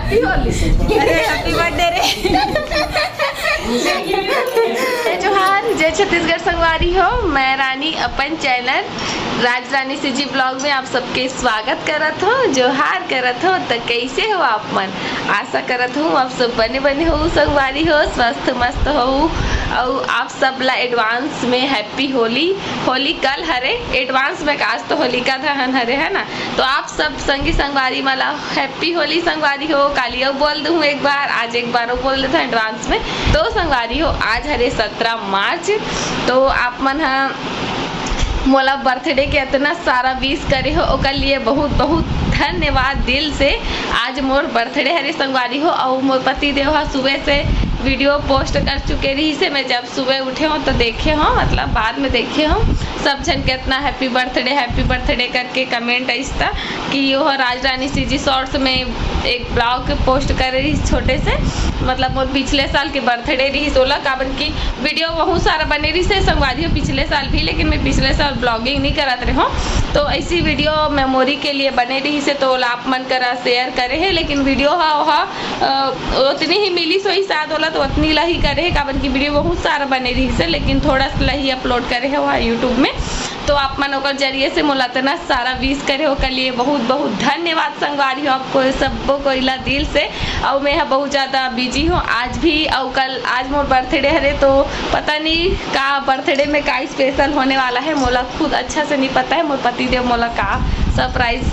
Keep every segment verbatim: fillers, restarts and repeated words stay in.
अरे, happy birthday रे। जय जोहार, जय छत्तीसगढ़ संगवारी हो। मैं रानी अपन चैनल राज रानी सीजी ब्लॉग में आप सबके स्वागत करत हो, जोहार करत हो। त कैसे हो आप मन? आशा करत हूँ आप सब बने बने हो संगवारी हो, स्वस्थ मस्त हो। अउ आप सब ला एडवांस में हैप्पी होली। होली कल हरे, एडवांस में आज तो होलिका दहन हरे, है ना? तो आप सब संगी संगवारी मला हैप्पी होली संगवारी हो। काली अउ बोल दूँ एक बार, आज एक बार अउ बोल देता एडवांस में। तो संगवारी हो, आज हरे सत्रह मार्च। तो आप मन ह मोला बर्थडे के इतना सारा विश करे हो, ओकर लिए बहुत बहुत धन्यवाद दिल से। आज मोर बर्थडे हरे संगवारी हो, अउ मोर पति देव ह सुबह से वीडियो पोस्ट कर चुके रहिस हे। मैं जब सुबह उठे हो तो देखे हो, मतलब बाद में देखे हो, सब झन के इतना हैप्पी बर्थडे, हैप्पी बर्थडे करके कमेंट आइस ता कि यो ह राज रानी सीजी शॉर्ट्स में एक ब्लॉग पोस्ट करे रहिस छोटे से, मतलब मोर पिछले साल के बर्थडे रहिस ओला, काबर कि वीडियो बहुत सारा बने रहिस हे संगवारी हो पिछले साल भी, लेकिन मैं पिछले साल ब्लॉगिंग नहीं करत रहे हो। तो ऐसी वीडियो मेमोरी के लिए बने रहिस हे, तो ओला आप मन करा शेयर करे हे, लेकिन वीडियो हा ओहा अ, ओतनी ही मिलिस होही शायद ओला, तो ओतनी ला ही करे हे, काबर कि वीडियो बहुत सारा बने रहिस हे, लेकिन थोड़ा सा ला ही अपलोड करे हे वहाँ यूट्यूब में। तो आप मन ओकर जरिए से मोला इतना सारा विश करे हो, ओकर लिए बहुत बहुत धन्यवाद संगवारी हो, आपको सबको कोई ला दिल से। अउ मैं ह बहुत ज़्यादा बिजी हूँ आज भी, अउ कल, आज मोर बर्थडे हरे, तो पता नहीं का बर्थडे में का स्पेशल होने वाला है, मोला खुद अच्छा से नहीं पता है। मोर पति देव मोला का सरप्राइज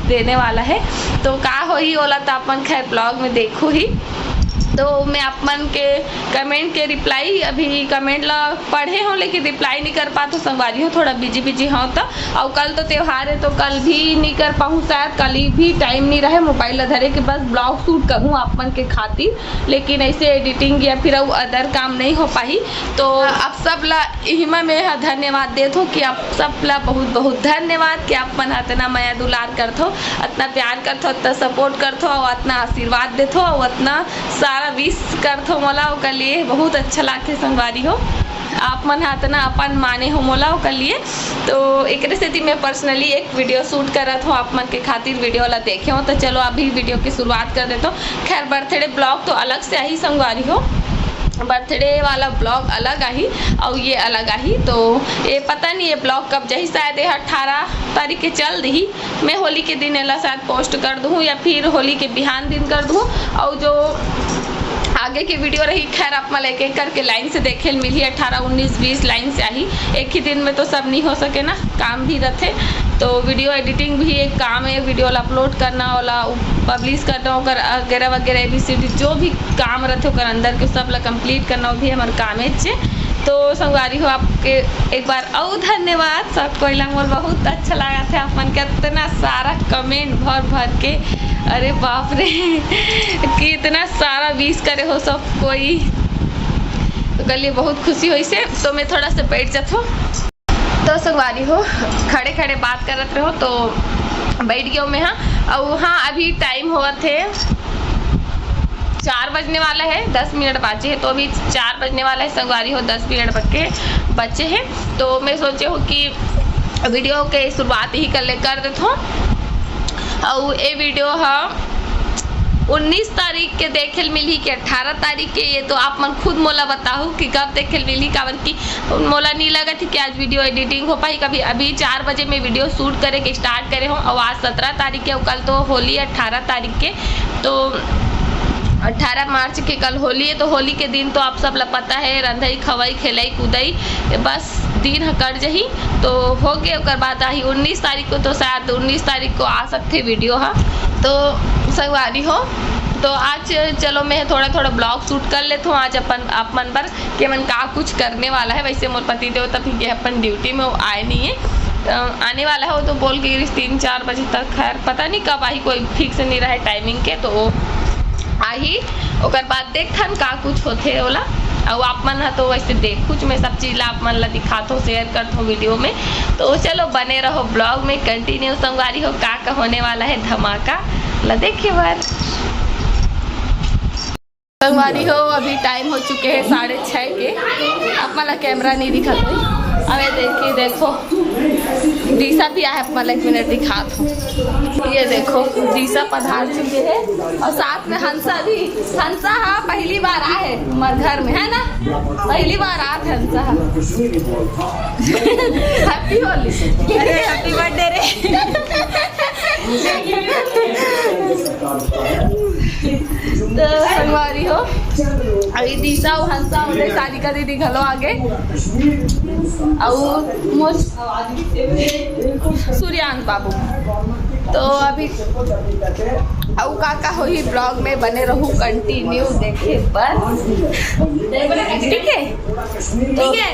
देने वाला है, तो का होही ओला तो आप मन खैर ब्लॉग में देखो ही। तो मैं आप मन के कमेंट के रिप्लाई, अभी कमेंट ला पढ़े हो लेकिन रिप्लाई नहीं कर पात हो संगवारी हो, थोड़ा बिजी बिजी हो तो। अउ कल तो त्योहार है तो कल भी नहीं कर पाऊँ शायद, कल ही भी टाइम नहीं रहे मोबाइल ला धरे के बस ब्लॉग शूट करूँ आप मन के खातिर, लेकिन ऐसे एडिटिंग या फिर अउ अदर काम नहीं हो पाही। तो आप सब ला इही मा मैं ह धन्यवाद देत हो कि आप सब ला बहुत बहुत धन्यवाद कि आप मन अतना मया दुलार करथो, अतना प्यार करथो, अतना सपोर्ट करथो अउ अतना आशीर्वाद देथो अउ अतना सारा विश करथो मोला, ओकर लिए बहुत अच्छा लागथे संगवारी हो। आप मन ह अतना अपन माने हो मोला, ओकर लिए। तो एकरे सेती मैं पर्सनली एक वीडियो शूट करत हो आप मन के खातिर, वीडियो ला देखे हो। तो चलो अभी वीडियो की शुरुआत कर देथो। खैर बर्थडे ब्लॉग तो अलग से आही संगवारी हो, बर्थडे वाला ब्लॉग अलग आही अउ ये अलग आही। तो ये पता नहीं ये ब्लॉग कब जाही, शायद ये अठारह तारीख के चल दिही। मैं होली के दिन एला शायद पोस्ट कर दूँ या फिर होली के बिहान दिन कर दूँ। अउ जो आगे के वीडियो रही खैर आप मन एक एक करके लाइन से देखे ल मिलही, अठारह उन्नीस बीस लाइन से आही। एक ही दिन में तो सब नहीं हो सके ना, काम भी रहथे। तो वीडियो एडिटिंग भी एक काम है, वीडियो ला अपलोड करना, ओला पब्लिश करना, ओकर वगैरह वगैरह एबीसीडी जो भी काम रहथे ओकर अंदर के सब ला कंप्लीट करना, वो भी हमर कामेच हे। तो संगवारी हो आपके एक बार अउ धन्यवाद सब कोई ला, मोर बहुत अच्छा लगा थे आप मन के इतना सारा कमेंट भर भर के, अरे बाप रे कि इतना सारा विश करे हो सब कोई, तो कल ये बहुत खुशी होइस हे। तो मैं थोड़ा सा बैठ जात हूँ। तो संगवारी हो, खड़े खड़े बात करत रहो तो बैठ गयो मैं। हाँ, अउ हाँ, अभी टाइम होवत हे चार बजने वाला है, दस मिनट बाचे है, तो अभी चार बजने वाला है संगवारी हो, दस मिनट बचे बचे हैं। तो मैं सोचे हूँ कि वीडियो के शुरुआत ही कर ले कर देता हूँ। अउ ये वीडियो ह उन्नीस तारीख के देखे ल मिलही कि अठारह तारीख के, ये तो आप मन खुद मोला बताहू कि कब देखे ल मिलही, काबर कि मोला नहीं लगत हे कि आज वीडियो एडिटिंग हो पाही। कभी अभी चार बजे में वीडियो शूट करे के स्टार्ट करे हो, अउ आज सत्रह तारीख के, अउ कल तो होली अठारह तारीख के, तो अठारह मार्च के कल होली है। तो होली के दिन तो आप सब ला पता है, रंधई खवई खेलई कूदई, बस दिन ह कट जही। तो हो गए, ओकर बाद आही उन्नीस तारीख को, तो शायद उन्नीस तारीख को आ सकथे वीडियो हा। तो संगवारी हो, तो आज चलो मैं थोड़ा थोड़ा ब्लॉग शूट कर लेता हूँ आज अपन आप मन बर, कि मन का कुछ करने वाला है। वैसे मोर पति देव तभी के अपन ड्यूटी में वो आए नहीं है, अ, आने वाला है, वो तो बोल के गिरिस तीन चार बजे तक। खैर पता नहीं कब आही, कोई फिक्स नहीं रहे टाइमिंग के, तो वो आही। ओकर बाद देखथन का कुछ होथे ओला। अउ आप मन ह तो वैसे देखुच मैं सब चीज ला आप मन ला दिखाथो, शेयर करथो वीडियो में। तो चलो बने रहो ब्लॉग में कंटिन्यू संगवारी हो, का का होने वाला है धमाका ला देखे बर। संगवारी हो, अभी टाइम हो चुके हैं साढ़े छः के। आप मन ला कैमरा नहीं दिखत होही। अबे देखिए, देखो, दिशा भी आए, मतलब एक मिनट दिखात हूँ। ये देखो, दिशा पधार चुके हैं और साथ में हंसा भी। हंसा, हाँ, पहली बार आए हमारे घर में, है ना? पहली बार आत हंसा। हैप्पी होली। अरे, हैप्पी बर्थडे रे। तो संगवारी हो, अभी दिशा अउ हंसा हो गए, सारिका दीदी घलो आ गए, अउ मोर सूर्यांश बाबू। तो अभी अउ का का होही, ब्लॉग में बने रहू, कंटिन्यू देखे बर, ठीक है? ठीक है,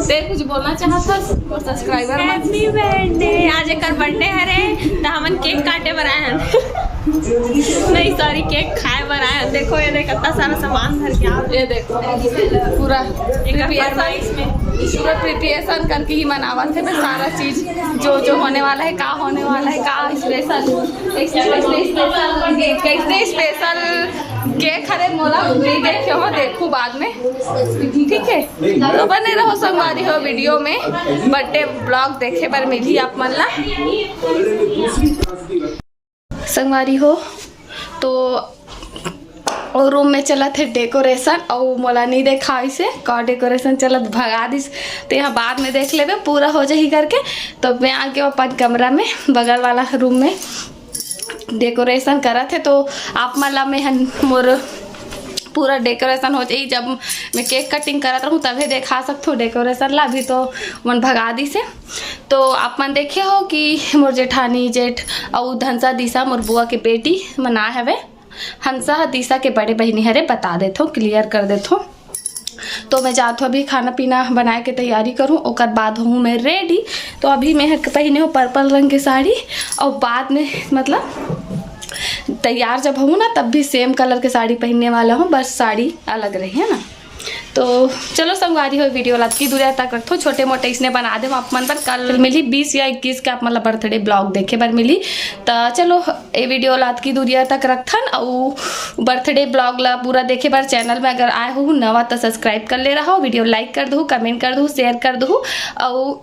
ते कुछ बोलना चाहत हस मोर सब्सक्राइबर मन? Happy birthday. आज एकर बर्थडे हरे, त हमन केक काटे बर आए हन। नहीं, सॉरी, केक खाए बर आए हन। देखो, ये देख, इतना सारा सामान धर के आ। ये देखो, पूरा एकर प्रिपरेशन, फरमाइश में। पूरा प्रिपरेशन करके ही मनावत हे बस सारा चीज, जो जो होने वाला है, का होने वाला है, का स्पेशल, कैसे स्पेशल, कैसे स्पेशल केक हरे, मोला नहीं देखे हो, देखू बाद में, ठीक है? तो बने रहो संगवारी हो वीडियो में, बर्थडे ब्लॉग देखे बर मिलही आप मन ला। संगवारी हो, तो और रूम में चलत हे डेकोरेशन, अउ मोला नहीं देखाइस हे का डेकोरेशन चलत, भगा दिस। तो यहाँ बाद में देख लेबे, पूरा हो जाही करके। तो मैं आ गया अपन कमरा में, बगल वाला रूम में डेकोरेशन करत हे। तो आप मन ला मैं हन, मोर पूरा डेकोरेशन हो जाही, जब मैं केक कटिंग करत रहूँ तभे देखा सकथो डेकोरेशन ला। अभी तो मन भगा दिस हे। तो आप मन देखे हो कि मोर जेठानी, जेठ अउ धनसा दिशा, मोर बुआ के बेटी मन आए हवे। हंसा ह दिशा के बड़े बहिनी हरे, बता देथो, क्लियर कर देथो। तो मैं जात हूँ अभी खाना पीना बनाए के तैयारी करूँ, ओकर बाद हूँ मैं रेडी। तो अभी मैं ह-, पहिने हूँ पर्पल रंग के साड़ी, और बाद में मतलब तैयार जब हूँ ना, तब भी सेम कलर के साड़ी पहनने वाला हूँ, बस साड़ी अलग रही है ना। तो चलो संगवारी हो, वीडियो ला अतकी दूरिया तक रखथो, छोटे मोटे इसने बना दे आप मन बर। कल मिली बीस या इक्कीस के आप मन ला बर्थडे ब्लॉग देखे बर मिली। त चलो, ए वीडियो ला अतकी दूरिया तक रखथन, अउ बर्थडे ब्लॉग ला पूरा देखे बर चैनल में अगर आए हो नवा, त सब्सक्राइब कर ले रहो, वीडियो लाइक कर दहू, कमेंट कर दहू, शेयर कर दहू, अउ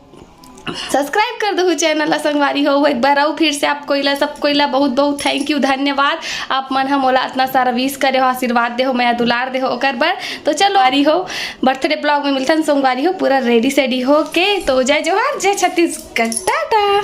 सब्सक्राइब कर दहू चैनल ला संगवारी हो। एक बार अउ फिर से आप कोई ला, सब कोई ला बहुत बहुत थैंक यू, धन्यवाद। आप मन ह मोला इतना सारा विश करे हो, आशीर्वाद दे हो, मया दुलार दे हो, ओकर बर। तो चलो, आ रही हो बर्थडे ब्लॉग में मिलथन संगवारी हो, पूरा रेडी सेडी हो के। तो जय जोहार, जय छत्तीसगढ़, टाटा।